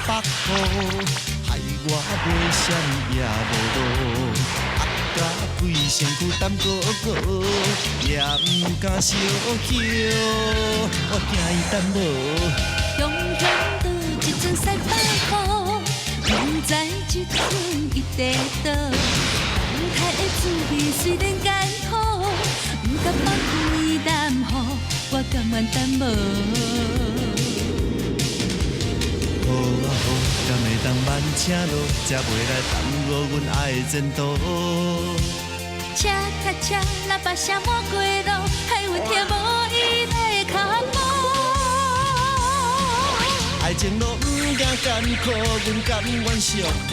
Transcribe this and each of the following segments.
北雨，害我袂闪也无路，压甲规身躯澹糊糊，也毋敢相叫，我惊伊等无。雄雄倒一阵西北风，不知这阵伊地倒。风台的滋味虽然艰苦，毋甘放开南予，我甘愿等无。好啊好，敢会当慢车路，才袂来耽误阮爱的前途。车卡车，喇叭声满街路，害阮听无伊的脚步。爱情路毋惊艰苦，阮甘愿寂寞。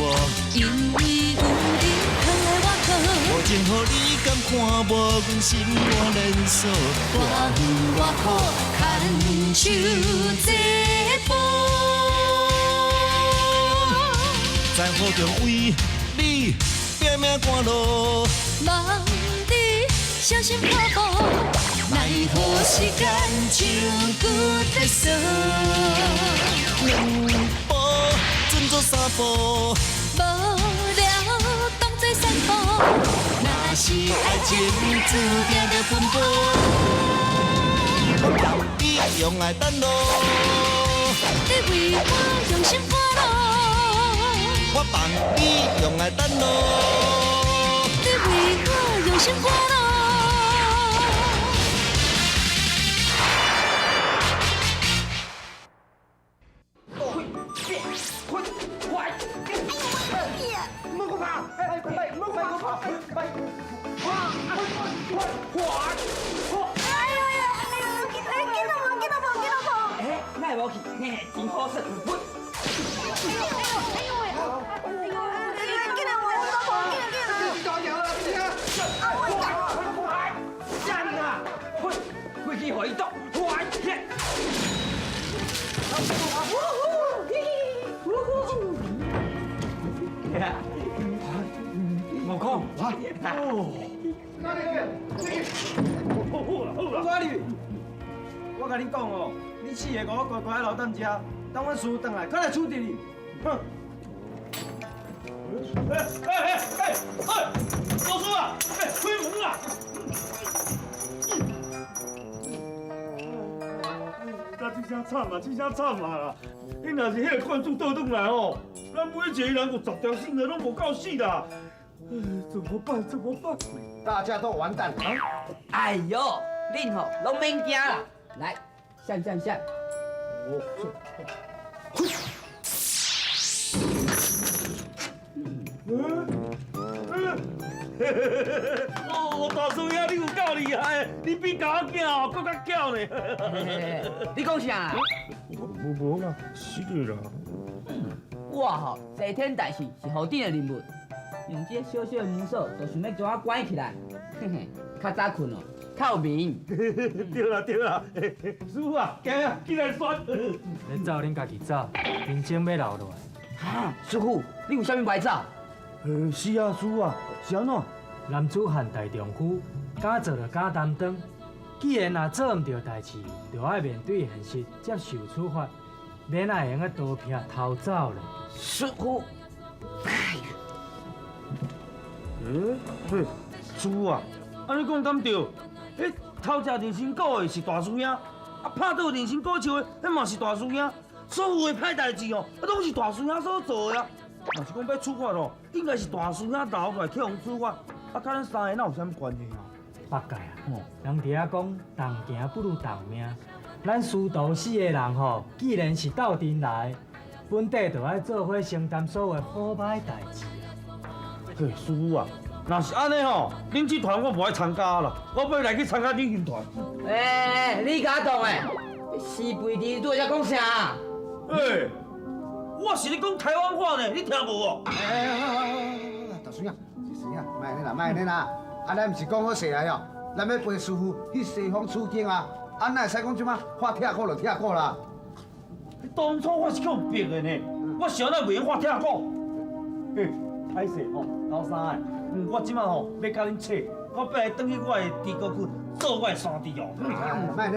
因为有你疼爱我好，无情予你敢看无，阮心肝连锁。偌远偌苦，牵手这步。在雨中为你拼命赶路，望你小心脚步，奈何时间像旧地锁。两步准做三步，无聊当作散步。若是爱情注定著奔波，我放你用爱等路，你为我用心赶路，我放你用爱等路，你为我用心赶路。悟空，哦，抓你！我共你讲哦，你四个予我乖乖留踮遮，等阮师父转来，阁来处置你。哼！哎哎哎哎！老师啊，哎，开门啦！这下惨啊，这下惨啊啦！你若是彼个贯注倒转来哦，咱每一个人有10条性命拢无够死啦！怎么办？怎么办？大家都完蛋了！哎呦，恁吼拢免惊啦，来，闪闪闪！哦，大师兄，你有够厉害，你比狗仔囝哦，阁较巧呢。你讲啥？无无啦，是的啦。我吼齐天大圣是雨顶的人物，用这个小小的门锁就想欲将我关起来，嘿嘿，较早睏哦，较有眠。对啦对啦，师父啊，行啊，起来选。你走，恁家己走，明情欲留落来。哈，师父，你有啥物歪走？是啊，师父啊，是按怎？男子汉大丈夫，敢做就敢担当。既然若做毋著代志，就爱面对现实，接受处罚，免爱用个刀片偷走咧。师父，哎呦，嘿，师父啊，按呢讲敢对？彼偷食人参果的是大师兄，啊，拍倒人参果树的，彼嘛是大师兄。所有的歹代志哦，啊，拢是大师兄所做的啊。若是讲欲处罚哦，应该是大师兄留落来去予处罚，啊，佮咱三个哪有啥物关系啊？八戒啊，人伫遐讲同行不如同命，咱师徒四个人吼，既然是斗阵来，本底就爱做伙承担所有好歹代志啊。嘿，师父啊，若是按呢吼，恁这团我无爱参加啦，我欲来去参加旅行团。欸，你敢当的？是非题拄才讲啥？欸，我是咧讲台湾话呢，你听无哦？哎，大师兄，大师兄，莫按呢啦，莫按呢啦，啊，咱毋是讲好势来哦，咱欲陪师父去西方取经啊，啊，哪会使讲这马发拆股就拆股啦？当初我是去予逼的呢，我是按怎袂用发拆股？嘿，歹势吼，老三的，我这马吼欲共恁切，我欲来转去我的猪国区做我的山猪哦。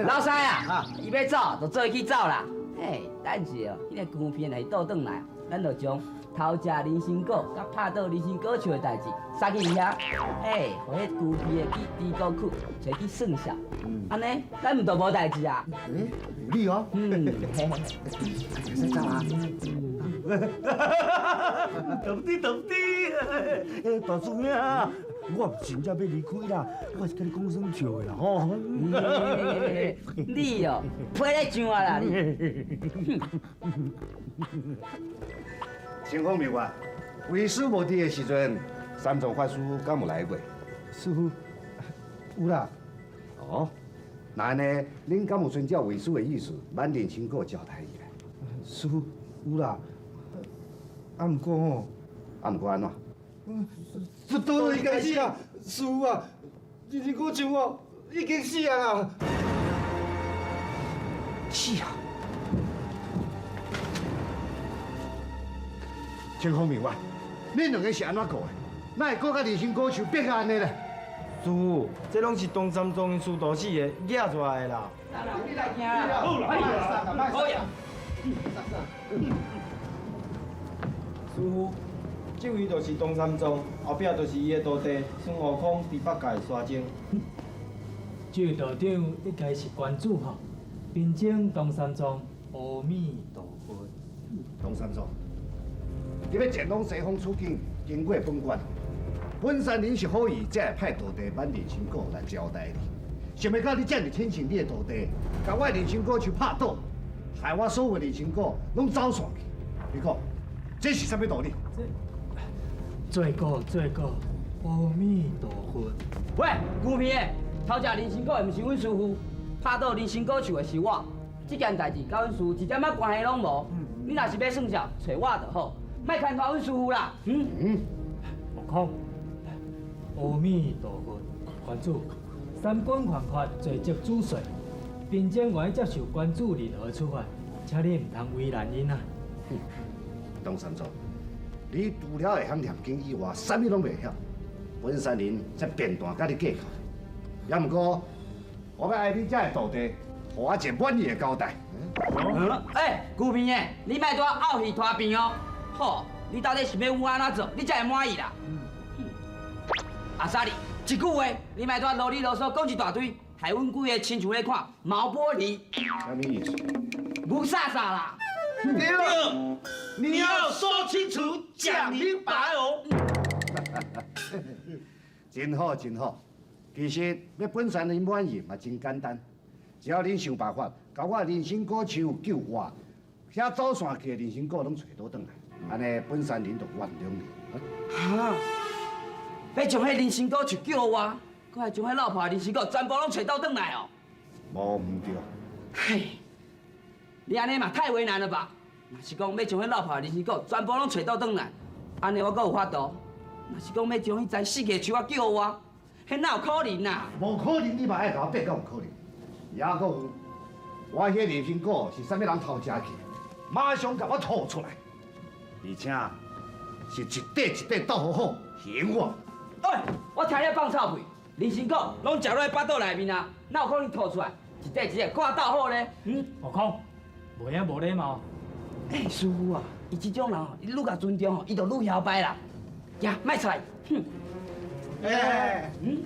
老三啊，伊欲走就做伙去走啦。嘿，等一下哦，彼个牛皮若是倒轉來，咱就將偷食人參果佮拍倒人參果樹的代誌撒去伊遐，嘿，予彼牛皮的去豬哥窟揣去算數，按呢，咱毋就無代誌啊？欸，有理哦。嗯，嘿嘿。會使走啊。對不對？對不對？大師兄，我毋是真正欲離開啦，我是共你講耍笑的啦吼。你哦，批咧上啊啦你！清風明月，為師無佇的時陣，三藏法師敢有來過？師父，有啦。哦，那按呢，恁敢有遵照為師的意思，挽人參果交代伊咧？師父，有啦。啊，毋過吼，啊，毋過按怎？這都應該死啊！師父啊，人參果樹哦，已經死啊啦！死啊！清風明月，恁兩个是按怎顧的？哪會顧甲人參果樹變甲按呢咧？師父，這攏是唐三藏𪜶師徒四个惹出來的啦。你來行啦！好啦，好呀。師父，這位就是唐三藏，後壁就是伊的徒弟孫悟空、豬八戒、沙僧。這位道長應該是關主吼，貧僧唐三藏，阿彌陀佛。唐三藏，你欲前往西方取經，經過本縣，本山人是好意，才會派徒弟挽人參果來招待你。想袂到你這麼輕信你的徒弟，共我的人參果樹拍倒，害我所有的人參果攏走散去。你講，這是啥物道理？罪過罪過，阿彌陀佛。喂，牛皮的，偷食人參果的毋是阮師父，拍倒人參果樹的是我。這件代誌佮阮師父一點仔關係攏無。你若是欲算數，揣我就好，莫牽拖阮師父啦。嗯嗯。悟空，阿彌陀佛，關主，三官犯法，罪責主恕，貧僧願意接受關主任何處罰，請你毋通為難𪜶啊。唐三藏，你除了會曉念經以外，啥物攏袂曉。本山人才變斷佮你計較。也毋過，我欲愛你這个徒弟，予我一个滿意的交代。欸，牛皮的，你莫拄仔漚戲拖棚哦。好，你到底是欲阮按怎做，你才會滿意啦？阿薩利，一句話，你莫拄仔囉里囉嗦講一大堆，害阮幾个親像咧看毛玻璃。啥物意思？霧煞煞啦！對，你要說清楚、講明白哦。真好，真好。其實欲本山人滿意嘛，真簡單，只要恁想辦法，共我人參果樹救活，遐走散去的人參果攏揣倒轉來，按呢本山人就原諒你。哈！欲將彼人參果樹救活，閣愛將彼落魄人參果全部攏揣倒轉來哦。無毋對。嘿，你按呢嘛太為難了吧？若是講欲將彼落魄人參果全部攏揣倒轉來，按呢我閣有法度。若是講欲將彼栽死去的樹仔救活，彼哪有可能啊？無可能，你嘛愛共我變到有可能。抑閣有，我彼人參果是啥物人偷食去？馬上共我吐出來，而且是一塊一塊鬥好好還我。喂，我聽你放臭屁，人參果攏食落去腹肚內面啊，哪有可能吐出來？一塊一塊看鬥好咧。嗯，悟空，袂曉無禮貌。欸，師父啊，伊這種人哦，你愈共尊重吼，伊就愈囂掰啦。行，莫揣。哼。欸，嗯，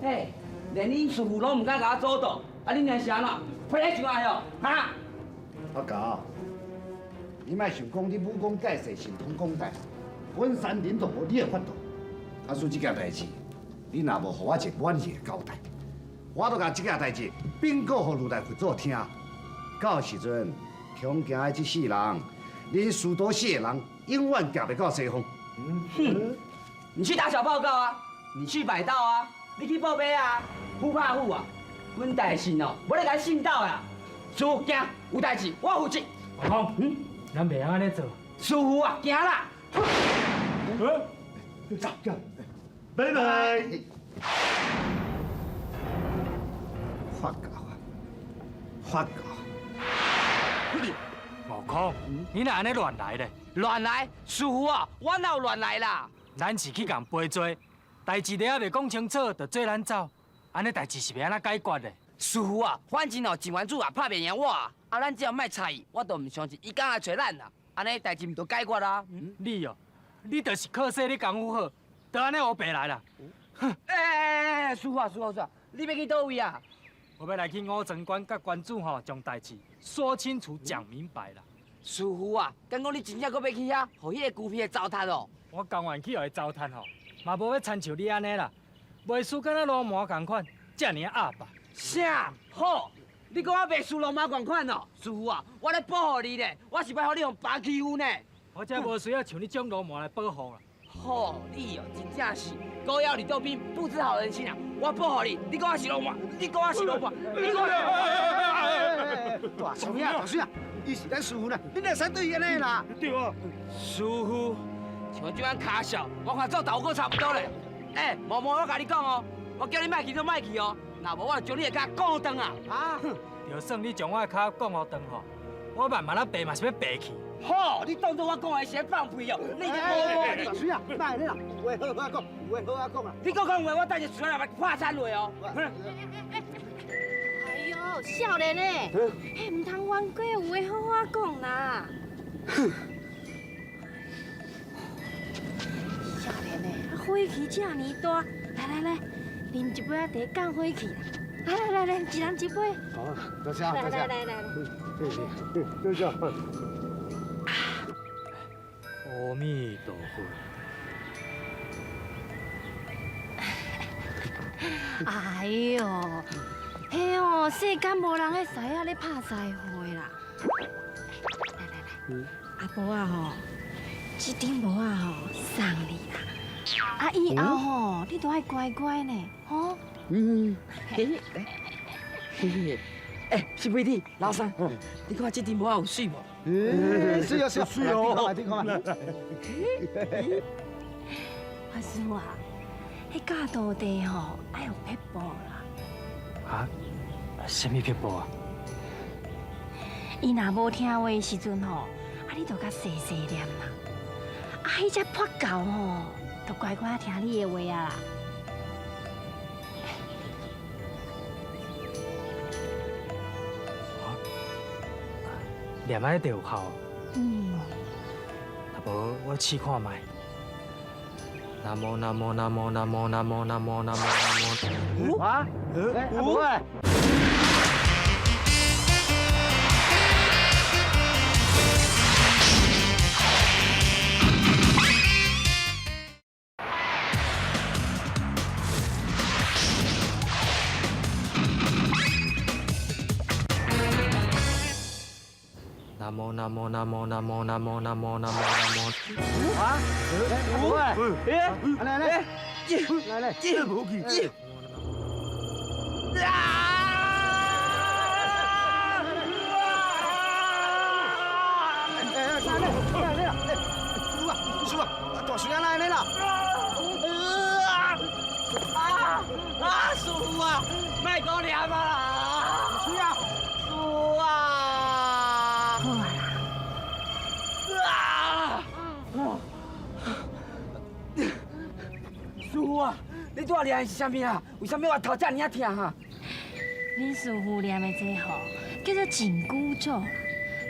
欸，連恁師父攏毋敢共我阻擋，啊，恁娘是按怎？批咧上來哦，哈？阿狗，你莫想講你武功蓋世，神通廣大，本山人都無你的法度。假使這件代誌，你若無予我一个滿意的交代，我就共這件代誌稟告予如來佛祖聽。到時陣，恐驚的這世人，恁師徒四个人永遠行袂到西方。哼，你去打小報告啊，你去擺道啊，你去報備啊，虎怕虎啊，阮大信哦，無咧共你信道啦。師父行，有代誌我負責。悟空，嗯，咱袂曉按呢做。師父啊，行啦。走，拜拜。發狗啊，發狗！悟空，你哪按呢亂來咧？亂來？師父啊，我哪有亂來啦？咱是去共賠罪，代誌都猶未講清楚，就做咱走，按呢代誌是欲按怎解決咧？師傅啊，反正哦，鄭原主也拍袂贏我啊，啊，咱只要莫睬伊，我都毋相信伊敢來揣咱啦。按呢代誌毋就解決啦？你哦，你就是靠勢你功夫好，就按呢烏白來啦。欸欸欸，師傅啊，師傅啊，師傅，你欲去佗位啊？我欲來去五庄關佮關主吼，將代誌說清楚、講明白啦。師傅啊，敢講你真正閣欲去遐，予彼个牛皮的糟蹋哦？我甘願去予伊糟蹋吼，嘛無欲親像你按呢啦，袂輸敢若鱸鰻仝款，遮爾仔鴨霸。啥？好，你講我袂輸鱸鰻仝款哦？師傅啊，我咧保護你咧，我是欲予你予別欺負呢。我才無需要像你這種鱸鰻來保護啦。好，你哦，真正是狗咬呂洞賓，不知好人心啊！我保護你，你講我是鱸鰻，你講我是鱸鰻，你講我是。大師兄，大師兄，伊是咱師父啦，你哪會使對伊按呢啦？對啊，師父，像我這款跤數，我看做豆腐差不多咧。欸，毛毛，我共你講哦，我叫你莫去就莫去哦，若無我就將你的跤割斷啊！啊，就算你將我的跤割予斷吼，我慢慢仔爬嘛是欲爬去。好，你當作我講的是咧放屁哦！你這毛毛，大師兄，莫按呢啦，有話好好仔講，有話好好仔講啊！你閣講話，我等下出來來破產落哦！哎喲，少年的，彼毋通冤家，有話好好講啦。少年的，火氣遮爾大，來來來，啉一杯仔茶降火氣啦！來來來來，一人一杯。好，多謝，多謝。來來來來，多謝。阿彌陀佛。哎喲，彼哦，世間無人會使啊咧拍師傅的啦。來來來，阿婆啊吼，這頂帽仔吼送你啦。啊，以後吼，你都愛乖乖呢，吼。嗯。嘿，嘿，欸，是美女，老三，你看這頂帽仔有媠無？欸，媠啊媠，媠哦！你看嘛。法師啊，彼教徒弟吼愛有撇步啦。啊？啥物撇步啊？伊若無聽話的時陣吼，啊你就共細細念啦。啊，彼隻破狗吼，就乖乖聽你的話啊啦。念按呢就有效。嗯。若無我試看覓。南無南無南無南無南無南無南無南無。啊？阿母欸。南無南無南無南無南無南無南無南無。啊？阿母欸，來來來來，無去。啊！欸，來來來來啦！師父啊，師父啊，大師兄哪按呢啦？啊啊！師父啊，莫閣念啊啦！師兄，師父啊！好啊啦。啊！師父啊，你拄仔念的是啥物啊？為啥物我頭遮爾仔疼哈？恁師父念的這吼，叫做緊箍咒，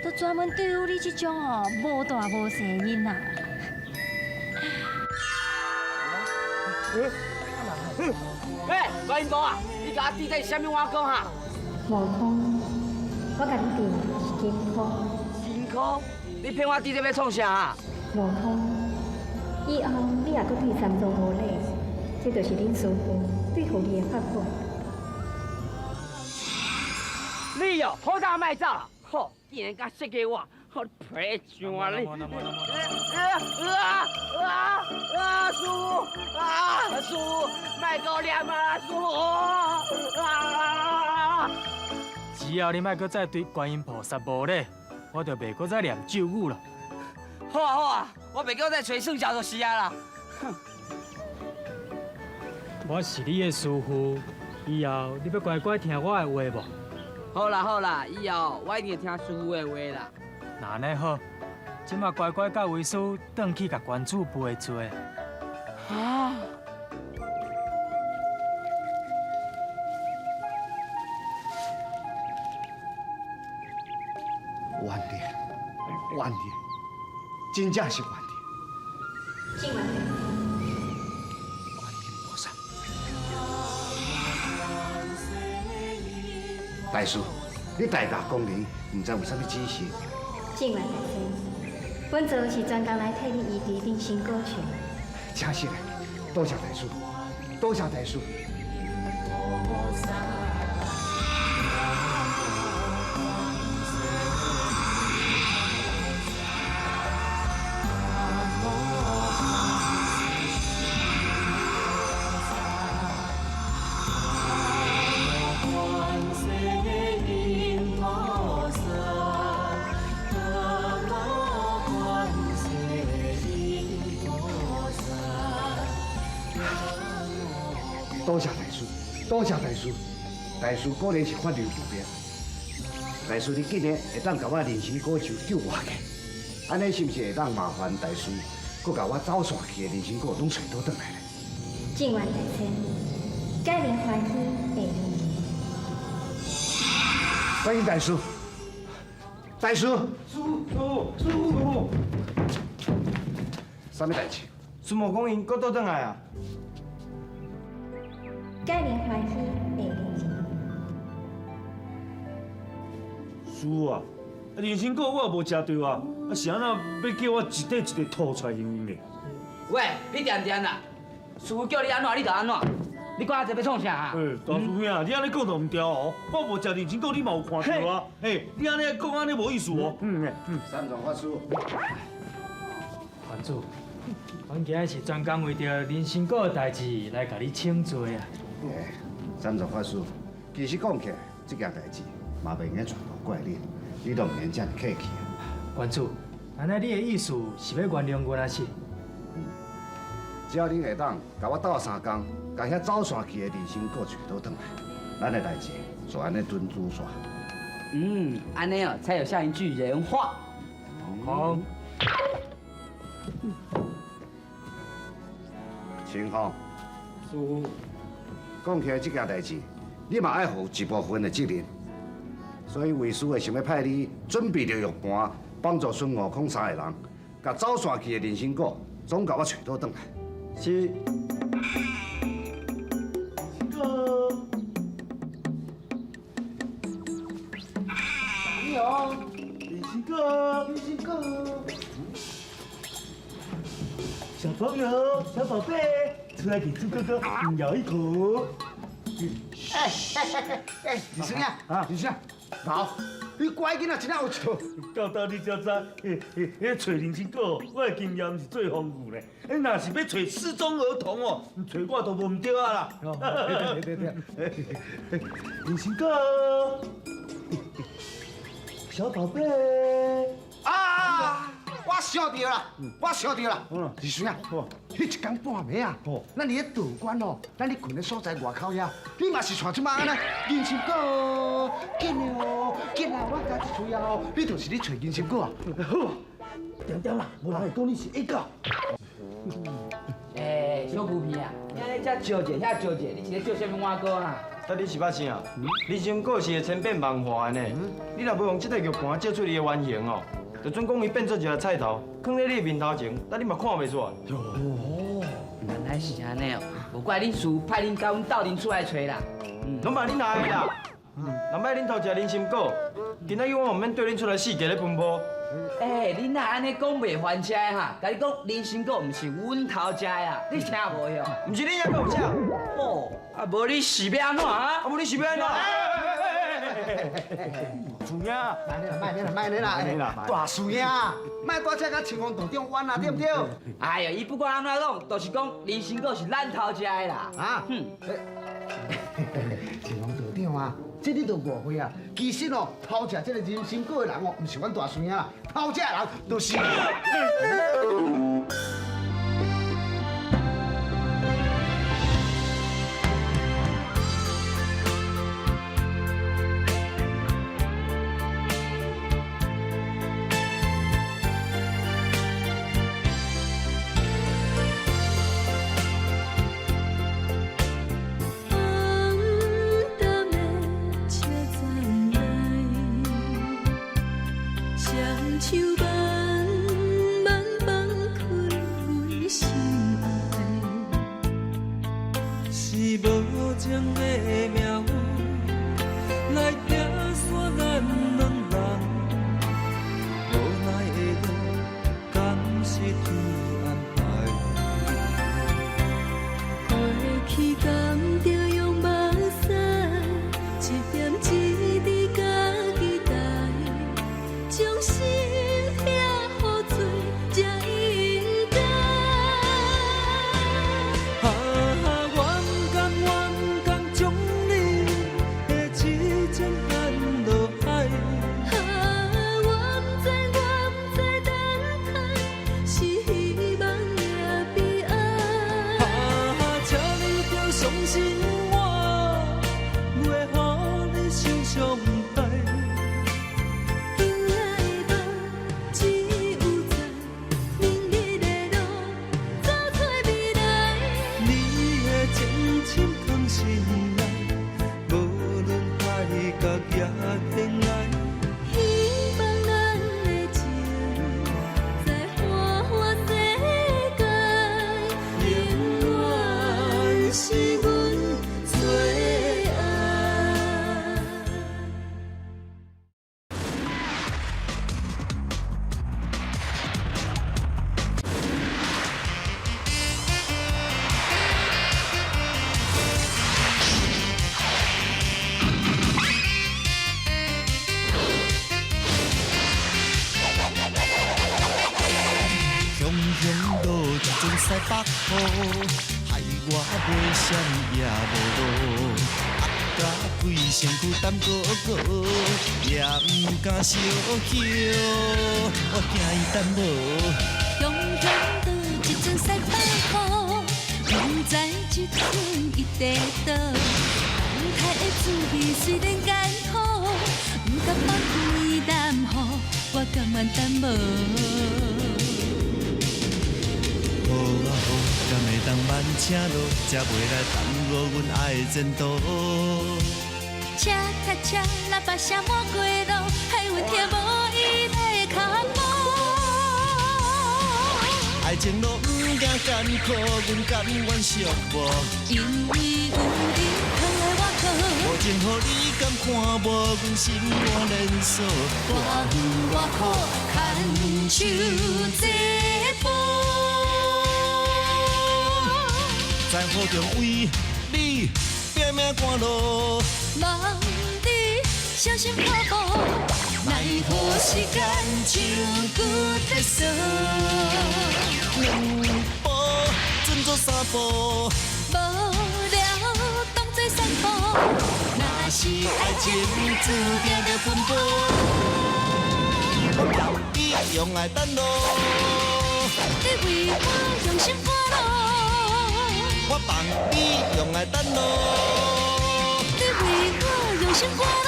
都專門對付你這種吼無大無細囡仔。欸，觀音婆啊，你共我指這是啥物碗糕哈？悟空，我共你指的是金箍。金箍？你騙我指這欲創啥啊？悟空，以後你若閣對三祖無禮，這就是恁師父對予你的法寶。你哦，好早莫走啦！好，竟然敢設計我，好你皮相啊你！啊啊啊！師父啊，師父，莫閣念啊，師父啊！只要你莫閣再對觀音菩薩無禮，我就袂閣再念咒語啦。好啊好啊，我袂閣再揣算數就是啊啦。我是你的師父，以後你欲乖乖聽我的話無？好啦好啦，以後我一定會聽師父的話啦。若按呢好，這馬乖乖佮為師轉去共關主賠罪。啊！冤的，冤的，真正是冤的。靖远大仙。观音菩萨，大师，你大驾光临，毋知有啥物指示？靖远大仙，本座是专工来替你医治人参果树。真是的，多谢大师，多谢大师。多谢大师，多谢大师，大师果然是法力无边。大师，你竟然会当共我人参果树救活去，按呢是毋是会当麻烦大师，阁共我走散去的人参果拢揣倒转来咧？靖远大仙，盖您欢喜下面。欢迎大师，大师，师傅，师傅，啥物代志？孙悟空𪜶阁倒转来啊！盖您欢喜下面。师傅啊，人参果我也无食著啊，啊是按怎欲叫我一块一块吐出来形容咧？喂，你恬恬啦，师傅叫你按怎你就按怎，你管这欲创啥啊？欸，大师兄，你按呢讲就毋对哦。我无食人参果，你嘛有看著啊？嘿，你按呢讲按呢无意思哦。三藏法师，馆主，阮今日是专工为著人参果的代志来共你请罪啊。欸，三藏法师，其实讲起来，这件代志嘛袂用得全部怪你，你都毋免遮尔客气啊。馆主，按呢你的意思是欲原谅阮抑是？只要恁会当共我斗相共，共遐走散去的人参果揣倒转来，咱的代志就按呢准拄煞。按呢哦，才有像一句人话。好。清风，师傅，讲起来这件代志，你嘛爱负一部分的责任，所以为师会想欲派你准备著玉盘，帮助孙悟空三个人，共走散去的人参果总共我揣倒转来。是。你好，人参果，人参果。小朋友，小宝贝，出来给猪哥哥咬一口。哎哎哎哎，李师兄啊，李师兄，老，你乖囡仔真正有一套。到底你才知，彼彼揣人参果，我的经验是最丰富的。你若是欲揣失踪儿童哦，揣我都无毋对啊啦。对对对对，人参果，小宝贝。啊！我想著啦，我想著啦。李师兄，彼一工半暝啊，咱伫咧道观哦，咱咧睏的所在外口遐，你嘛是带这马按呢，人参果，紧哦，紧啊！我咬一喙啊吼，你就是咧揣人参果啊。好，恬恬啦，无人会讲你是一狗。欸，小牛皮啊，你按呢遮招者遐招者，你是咧招啥物碗糕啊？啊，你是捌啥？人参果是会千变万化的呢。你若无用这个玉盘照出伊的原形哦，就准讲伊变做一个菜头，囥咧你的面头前，但你嘛看袂出来。哦，原来是按呢哦，无怪恁师父派恁共阮斗阵出来揣啦。拢嘛恁害的啦。人摆恁偷食人参果，今仔日我嘛毋免对恁出来四界咧奔波。欸，恁若按呢讲袂翻车的哈？共你讲，人参果毋是阮偷食的啊，你听无哟？毋是恁犹阁有食？哦，啊无你是欲按怎啊？啊无你是欲按怎？师兄，莫咧啦，莫咧啦，莫咧啦，大师兄，莫拄才共青风道长冤啊，对毋对？哎哟，伊不管按怎讲，就是讲人参果是咱偷食的啦。啊？哼。青风道长啊，这你都误会啊！其实哦，偷食这个人参果的人哦，毋是阮大师兄啦，偷食的人就是。黄北雨，害我袂闪也无路，压甲规身躯澹糊糊，也毋敢相许，我惊伊等无。雄雄倒一阵西北雨，不知这阵伊伫佗。等待的滋味虽然艰苦，毋甘放开南予，我甘愿等无。好啊好，敢会当慢车路，才袂来耽误阮爱的前途。车甲车，喇叭声满街路，害阮听无伊的脚步。爱情路毋惊艰苦，阮甘愿寂寞。因为有你疼爱我靠，无情予你甘看无，阮心肝连锁。偌远偌苦，牵手这步。在雨中为你拼命赶路，望你小心脚步，奈何时间像旧地锁。两步准做三步，无聊当作散步。若是爱情注定著奔波，我你用爱等路，你为我用心赶路。我放你用爱等路，你为我用心赶路。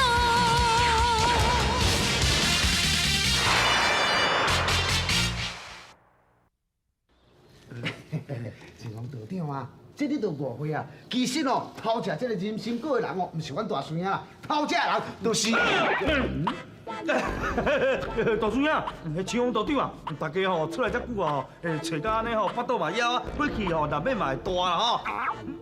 秦王道长啊，这你都误会啊！其实哦，偷食这个人参果的人哦，毋是阮大孙仔啦，偷食的人就是。大师兄，秦王道长啊，大家吼出来遮久啊，揣到按呢吼，腹肚嘛枵啊，火气吼难免嘛会大啦吼。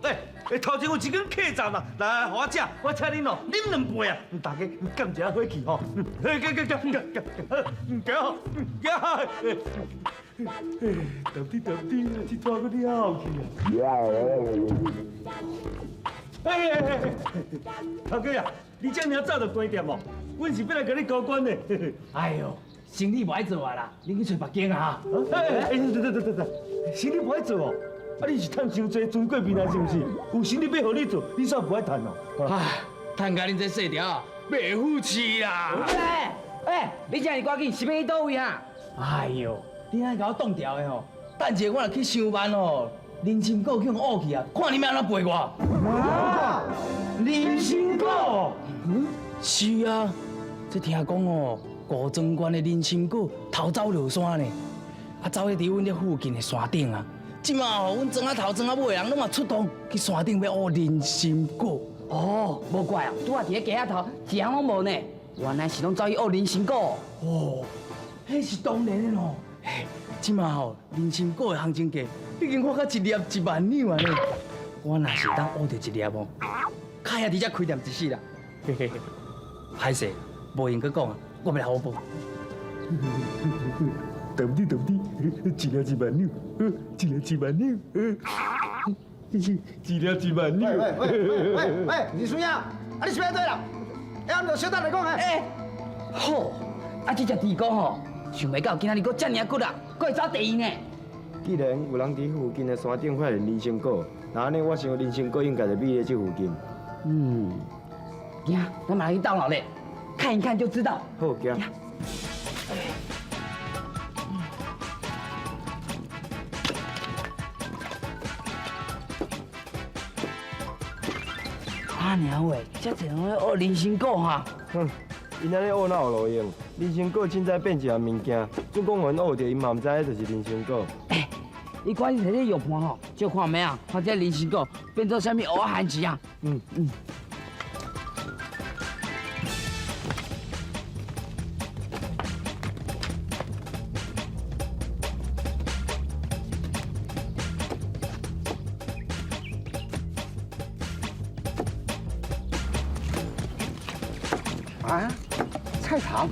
哎，头前有一间客栈啊，来，予我食，我请恁哦啉两杯啊，大家减一下火气吼。行行行行行行，行。到底到底，这拖阁了去啊！哎哎哎，头家啊，你遮尔早就关店哦？阮是欲来共你交关的。哎哟，生意无爱做啊啦，你去揣别间啊。哎哎，对对对对对，生意无爱做哦？啊，你是趁伤济尊贵面啊，是毋是？有生意欲予你做，你煞无爱趁哦？唉，趁甲恁这细条啊，袂服气啦！哎哎，你遮尔赶紧，是欲去佗位啊？哎哟，你按呢共我挡牢的吼，等一下我若去伤慢吼，人参果去予乌去啊，看你欲按怎赔我？啊，人参果？嗯，是啊，这听讲哦，五庄县的人参果偷走落山呢，啊，走去伫阮这附近的山顶啊。这马吼，阮庄仔头、庄仔尾的人拢嘛出动去山顶欲挖人参果。哦，无怪啊，拄仔伫咧街仔头，一项拢无呢。原来是拢走去挖人参果。哦，彼是当然的咯。嘿，这马吼，人参果的行情价已经发到一粒1万两啊呢。我若是当挖著一粒哦，较遐伫遮开店一世啦。嘿嘿嘿，歹势，无闲阁讲啊，我欲来好报。对不对？对不对？一粒1万两，一粒1万两，一粒1万两。喂喂喂喂喂，李叔呀，啊你是欲按怎啦？哎，我们小等来讲哎。好，啊这只猪哥吼，想袂到今仔日阁遮尔骨力，阁会走第一呢。既然有人伫附近的山顶发现人参果，那按呢，我想人参果应该就覕咧这附近。嗯，行，咱嘛来去斗闹咧，看一看就知道。好，行。阿娘喂，遮济人咧挖人参果哈？哼，𪜶按呢挖哪有路用？人参果凊彩变一项物件，准讲予𪜶挖著，𪜶嘛毋知彼就是人参果。欸，你赶紧提这药盘吼，借看觅啊，看这人参果变做啥物芋仔番薯啊？嗯嗯。啊，菜头。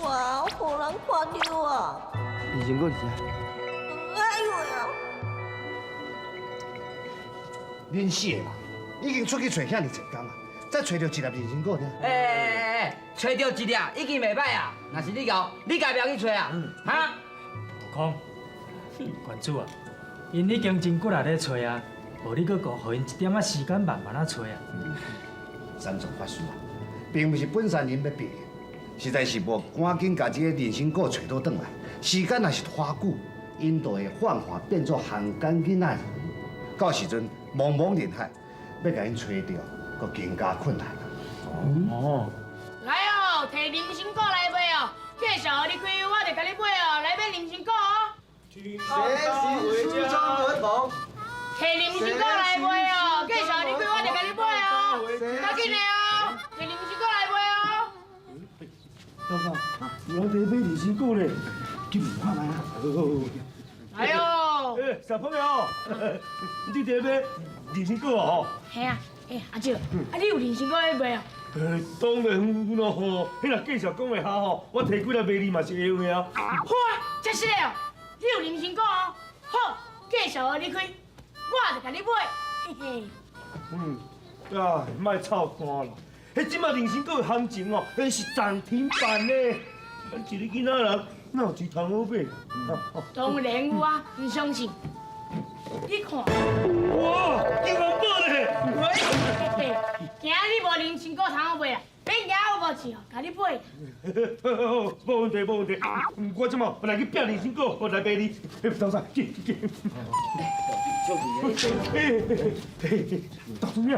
哇，予人看著啊！人参果伫遮。哎呦呀！恁四个人已经出去揣遐尔济工啊，才揣著一粒人参果尔。欸欸欸，揣著一粒已经袂歹啊。若是你𠢕，你家不要去揣啊？哈？悟空，关主啊，𪜶已经真骨力咧揣啊，无你阁予𪜶一点仔时间慢慢仔揣啊。三藏法师啊，并毋是本山人欲逼，实在是无赶紧共这个人参果揣倒转来，时间若是拖久，𪜶就会幻化变做汉奸囡仔。到时阵茫茫人海，欲共𪜶揣著，阁更加困难。哦，来哦，提人参果来卖哦，介绍予你开，我就共你买哦，来买人参果哦。学习书中得宝。提人参果来卖哦，介绍予你开，我就共你买哦，较紧的哦，提人参果来卖哦。老三，有人伫买人参果咧，去问看觅啊。来哦。欸，小朋友，你伫买人参果哦？嘿啊，欸，阿叔，啊你有人参果咧卖哦？欸，当然有咯吼，彼若继续讲会下吼，我提几粒卖你嘛是会用的啊。好啊，真实的哦，你有人参果哦，好，介绍予你开，我就共你买，嘿嘿。啊，莫臭干啦，彼这马人参果的行情哦，彼是涨停板呢。一个囡仔人哪有钱通好买？当然有啊，毋相信？你看。哇，金元宝咧！嘿嘿，今日无人参果通好买啊，免惊有无钱哦，共你买。无问题，无问题。我这马来去拼人参果，我来买你。老三，去去去。大叔仔，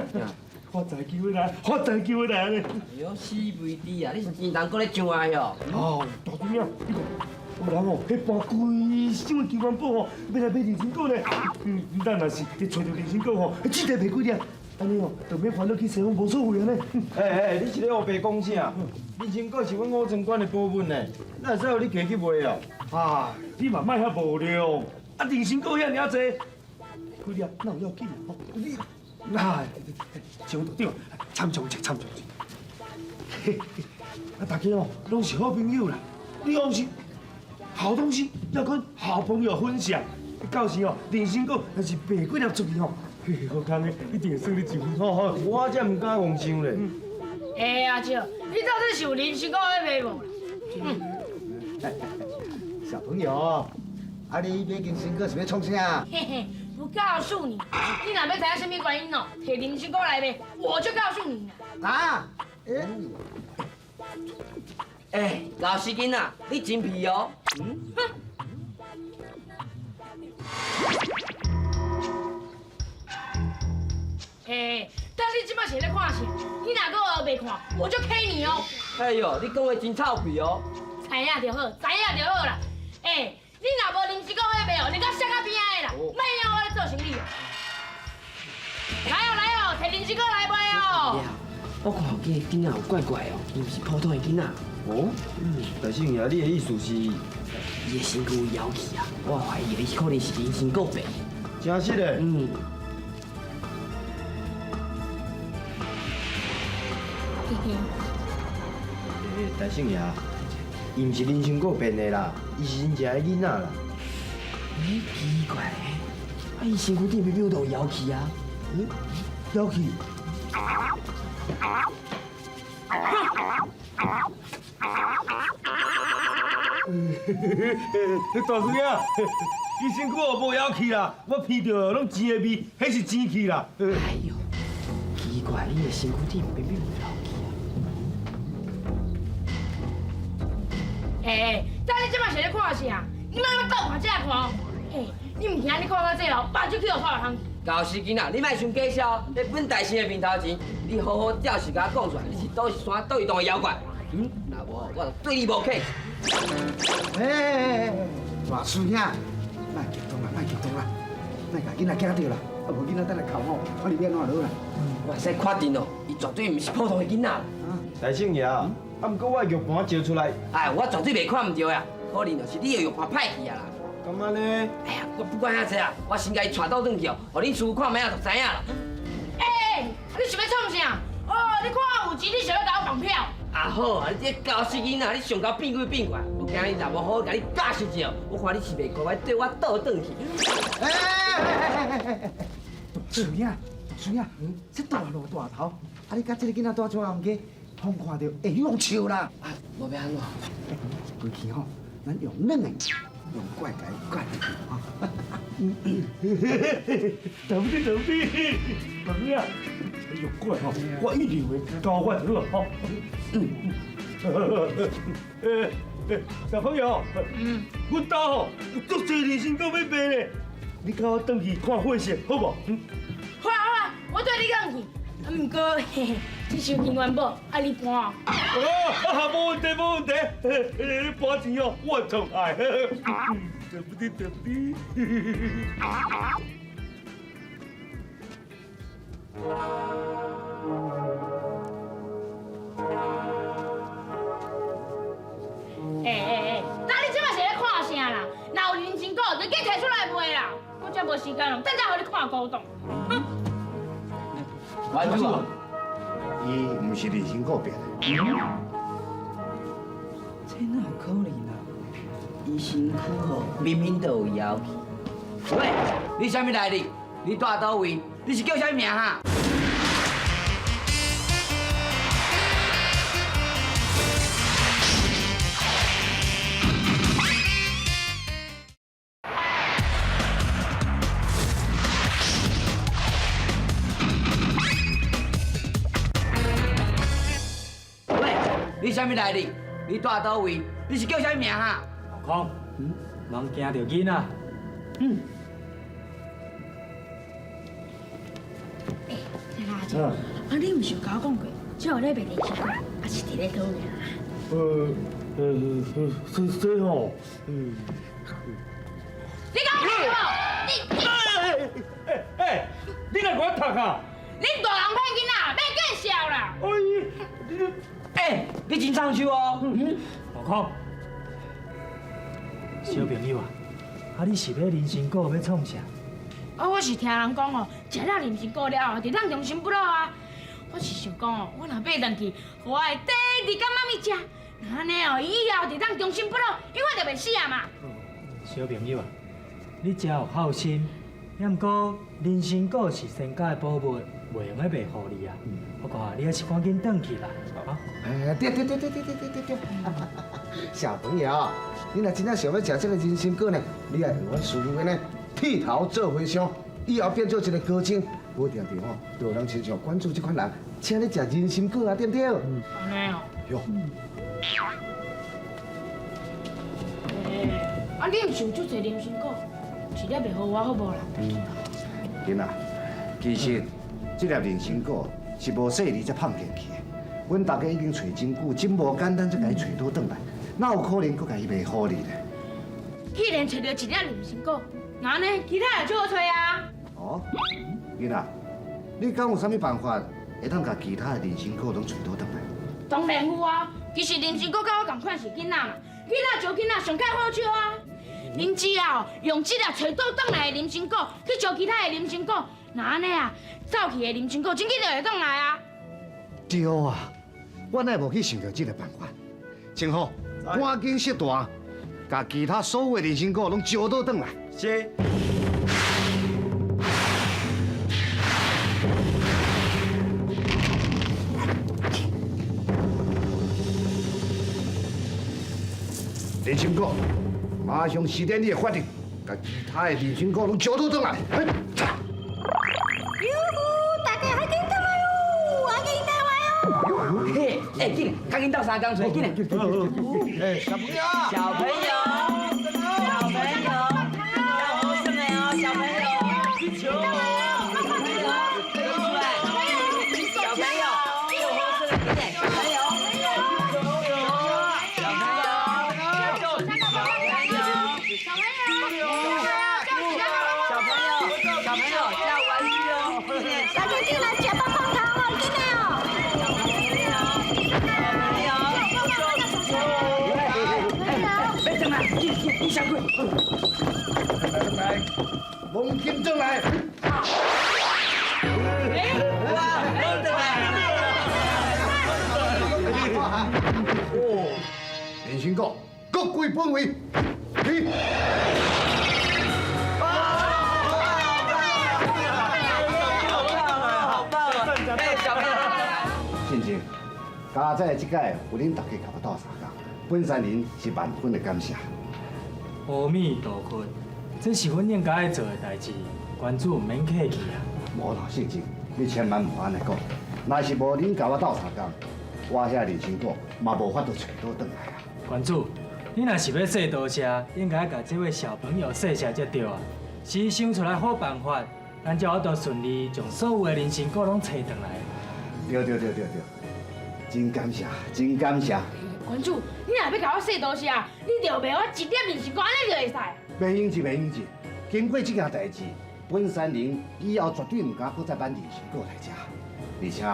发财机会来，发财机会来咧！哎呦，死肥猪啊！你是钱通阁咧上来哦？哦，大叔仔，你看，有人哦，彼搬规箱的金元宝哦，欲来买人参果咧。咱若是去揣著人参果吼，这个卖几粒，按呢哦，就免烦恼去西方无所谓啊呢。欸欸，你是咧乌白讲啥？人参果是阮五庄馆的宝物呢，哪会使予你提去卖哦？啊，你嘛莫遐无聊，啊，人参果遐尔济，几粒哪有要紧啊？你，啊，张道长，参详者，参详者。啊，大家哦，拢是好朋友啦，你放心，好东西要跟好朋友分享。到时哦，人参果若是卖几粒出去吼，嘿，好康的，一定会算你一份。吼，我才毋敢妄想咧。欸，阿叔，你到底是有人参果咧卖无？小朋友，啊，你买人参果是欲创啥？嘿嘿，不告诉你，你若欲知影啥物原因哦，提人参果来卖，我就告诉你啦。啊？欸，欸，老实囡仔，你真皮哦。哼。欸，但你这摆是咧看啥？你若阁袂看，我就 K 你哦。哎呦，你讲话真臭屁哦。知影就好，知影就好啦。欸，你若无人参果咧卖哦，你到啥个边仔的啦？莫影我咧做生意哦。来哦来哦，提人参果来卖哦。我看这个囡仔有怪怪哦，伊毋是普通的囡仔。哦，大圣爷，你的意思是？伊的身躯有妖气啊，我怀疑伊可能是人参果变。真实的？嗯。欸，大圣爷，伊毋是人参果变的啦，伊是真正的囡仔啦。欸，奇怪，啊，伊身躯顶明明有妖气啊？欸，妖气？大师兄，伊身躯哦无妖气啦，我闻著拢钱的味，彼是钱气啦。哎呦，奇怪，伊的身躯顶明明有妖气啊！欸，但你这摆是咧看啥？你莫阁倒看这看哦。欸，你毋惊你看到这哦，目睭去予破空去。老实囡仔，你莫伤假痟，在本大师的面头前，你好好照实共我讲出来，你是佗位山佗位洞的妖怪。嗯，若无我就对你无客气。欸欸欸，大师兄，莫激动啦，莫激动啦，莫共囡仔惊著啦，啊无囡仔等下哭吼，看你欲按怎落啦。我会使确定哦，伊绝对毋是普通的囡仔。大圣爷，啊，毋过我的玉盘照出来，哎，我绝对袂看毋著呀，可能就是你的玉盘歹去啊啦。敢按呢？哎呀，我不管遐济啊，我先共伊带倒转去哦，予恁师傅看觅啊，就知影啦。欸，你想欲创啥？哦，你看我有钱，你想欲共我绑票？啊好啊，你这猴死囡仔，你上猴变鬼变怪，我今日若无好好共你教训一下，我看你是袂乖乖对我倒转去。欸，大师兄，孙仔，这大路大头，啊你佮这个囡仔住怎行街，予看著会用笑啦。啊，无欲按怎？规气吼，咱用软的，用怪共伊怪入去吼。等你等你，等啊！用怪吼，我一定会教我就好吼。小朋友，阮兜吼有足济人参果欲卖咧，你佮我转去看货色，好无？好啊好啊，我缀你转去。啊，毋过嘿嘿，这箱金元宝爱你搬。啊，无问题无问题，你搬钱哦，我从爱。对不对对不对？欸欸欸，那你这马是咧看啥啦？若有人参果，就紧提出来卖啦。我才无时间哦，等下予你看古董。哼！原主啊，伊毋是人参果变的。这哪有可能啊？伊身躯吼明明就有妖气。喂，你啥物来历？你住佗位？你是叫啥物名哈？喂，你啥物来历？你住佗位？你是叫啥物名哈？悟空，莫惊著囡仔。欸，阿姐，啊，你毋是有共我讲过，这有咧卖人参果，啊是伫咧佗位啊？这吼，你讲我无？你欸欸，你来给我读啊！你大人骗囡仔，免见笑啦！哎，你欸，你真唱手哦。悟空，小朋友啊，啊你是欲人参果欲创啥？啊，我是听人讲哦，食了人参果了后，就当长生不老啊。我是想讲哦，我若买转去，予我的爹地佮妈咪食，若按呢哦，伊以后就当长生不老，永远就袂死啊嘛。小朋友啊，你真有孝心，也毋过人参果是仙家的宝物，袂用得卖予你啊。我看你还是赶紧转去啦，啊。哎，对对对对对对对对对，小朋友，你若真正想欲食这个人参果呢，你爱学阮师父按呢，剃头做和尚，以后变做一个高僧，无定定吼，就有人亲像关注这款人，请你食人参果啊，对不对？按呢哦。哟。欸，啊，你毋是有足济人参果，一粒袂予我好无啦？囡仔，其实这粒人参果是无细腻才放进去的。阮大家已经揣真久，真无简单才共伊揣倒转来，哪有可能阁共伊卖予你呢？既然揣著一粒人参果，那按呢，其他也足好揣啊。哦，囡仔，你敢有啥物办法会当共其他的人参果拢揣倒转来？当然有啊，其实人参果佮我仝款是囡仔嘛，囡仔招囡仔上较好笑啊。恁只要用这粒揣倒转来的人参果去招其他的人参果，若按呢啊，走去的人参果真紧就会转来啊。对啊，我哪会无去想著这个办法？真好，赶紧设坛，共其他所有的人参果拢招倒转来。是。人参果，马上施展你的法力，共其他的人参果拢招倒转来。哟呼，大家快紧转来哦！快紧转来哦！嘿，欸，紧，赶紧斗相共揣，紧来。欸，小朋友，小朋友，小朋友，要好耍的哦，小朋友，小朋友，小朋友，有好耍的，紧来，小朋友，小朋友，小朋友，小朋友，加玩具哦，大家进来吃棒棒糖哦，紧来哦！别转来，你你小鬼。来，猛紧转来！哇，转来！哦，人参果，各归本位，去。佳哉這擺有恁大家共我鬥相共，本山人是萬分的感謝。阿彌陀佛，這是阮應該愛做的代誌，關主毋免客氣啊。無啦，信正，你千萬毋按呢講。若是無恁共我鬥相共，我遐人參果嘛無法度揣倒轉來啊。關主，你若是欲說多謝，應該共這位小朋友說謝才對啊。是伊想出來好辦法，咱才有法度順利將所有的人參果攏揣轉來。對對對對對，真感謝，真感謝。關主，你若欲共我說多謝，你就賣我一粒人參果，按呢就會使。袂用這，袂用這，經過這件代誌，本山人以後絕對毋敢閣再搬人參果來食。而且，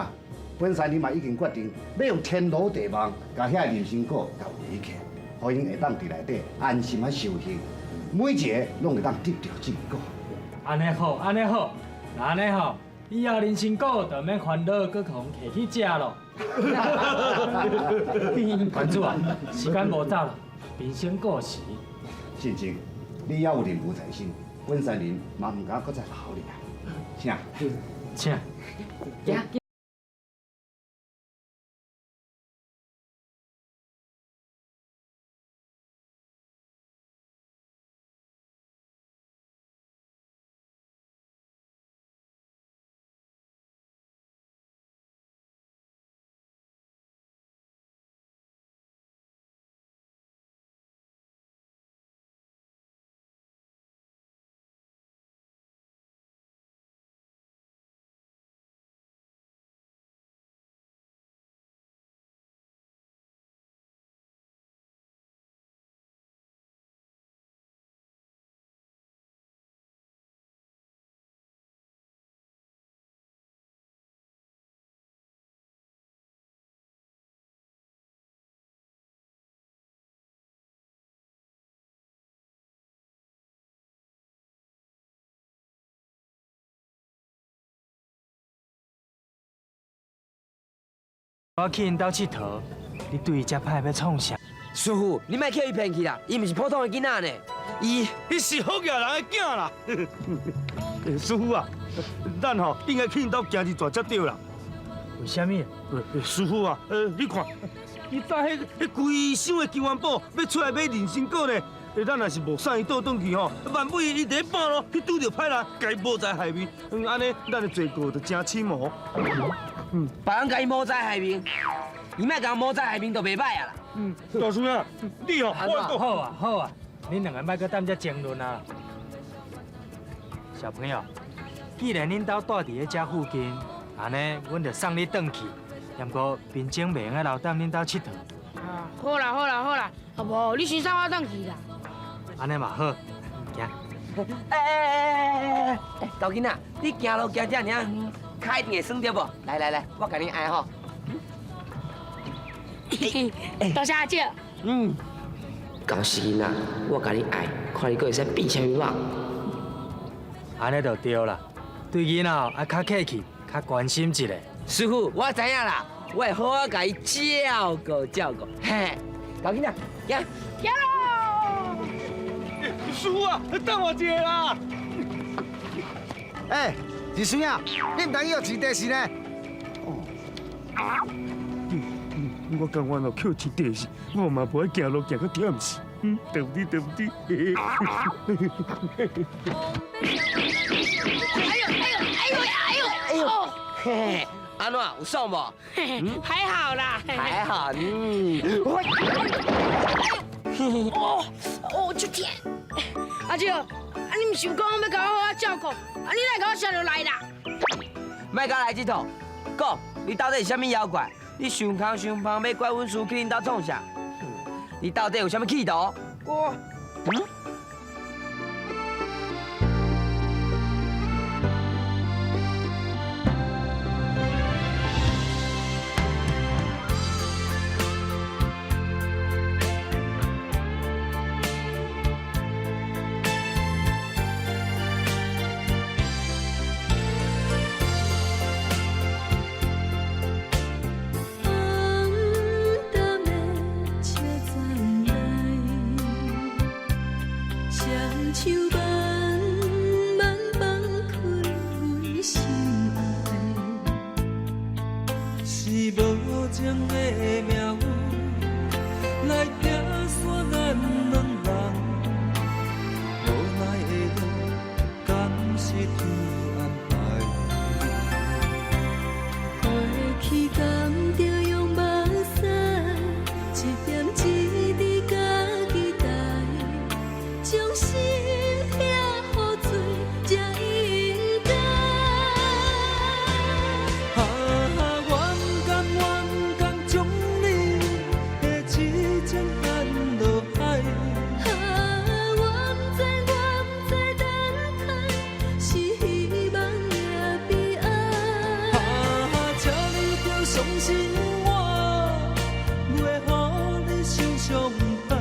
本山人嘛已經決定欲用天羅地網，共遐人參果共圍起，予𪜶會當佇內底安心仔修行，每一个攏會當得著正果。按呢好，按呢好，若按呢吼，以後人參果就免煩惱，閣予人提去食咯。關主啊，時間無早啦，貧僧告辭。信正，你猶有任務在身，本山人嘛毋敢閣再留你啊。請。請。行。我去𪜶兜𨑨迌，你對伊遮歹欲創啥？師傅，你莫予伊騙去啦，伊毋是普通的囡仔呢，伊是福爺人的囝啦。師傅啊，咱吼應該去𪜶兜行一轉才對啦。為啥物？師傅啊，你看，伊早彼規箱的金元寶欲出來買人參果呢，咱若是無送伊倒轉去吼，萬一伊佇咧半路去拄著歹人，共伊謀財害命，按呢咱的罪過就真深哦。別人共伊謀財害命，伊莫共謀財害命就袂歹啊啦。大師兄，你哦，我講好啊好啊，恁兩个莫閣踮遮爭論啊。小朋友，既然恁兜住佇咧遮附近，按呢，阮就送你轉去。毋過貧僧袂用得留踮恁兜𨑨迌。啊，好啦好啦好啦，啊無你先送我轉去啦。按呢嘛好，行。欸欸欸欸欸，猴囡仔，你行路行遮爾遠，跤一定會酸著無？來來來，我共你按吼。多謝阿姐。嗯。猴死囡仔，我共你按，看你閣會使變啥物夢。按呢就對啦，對囡仔愛較客氣，較關心一下。師傅，我知影啦，我會好好共伊照顧照顧。嘿，猴囡仔，行。行囉。師傅啊，等我一下啦。欸，二孫仔，你毋通去予飼地是呢？哦。我甘願哦，去飼地是，我嘛無愛行路行到忝死。對毋對？對毋對？哎呦哎呦哎呦哎呦哎呦！嘿嘿，按怎有爽無？還好啦。還好，嗯。哦哦，足疼！阿舅，啊你毋是有講欲共我好好照顧，啊你哪會共我摔落來啦？莫佮來這套，講你到底是啥物妖怪？你想空想芳欲拐阮師去恁兜創啥？你到底有啥物企圖？我，嗯？是無情的相伴。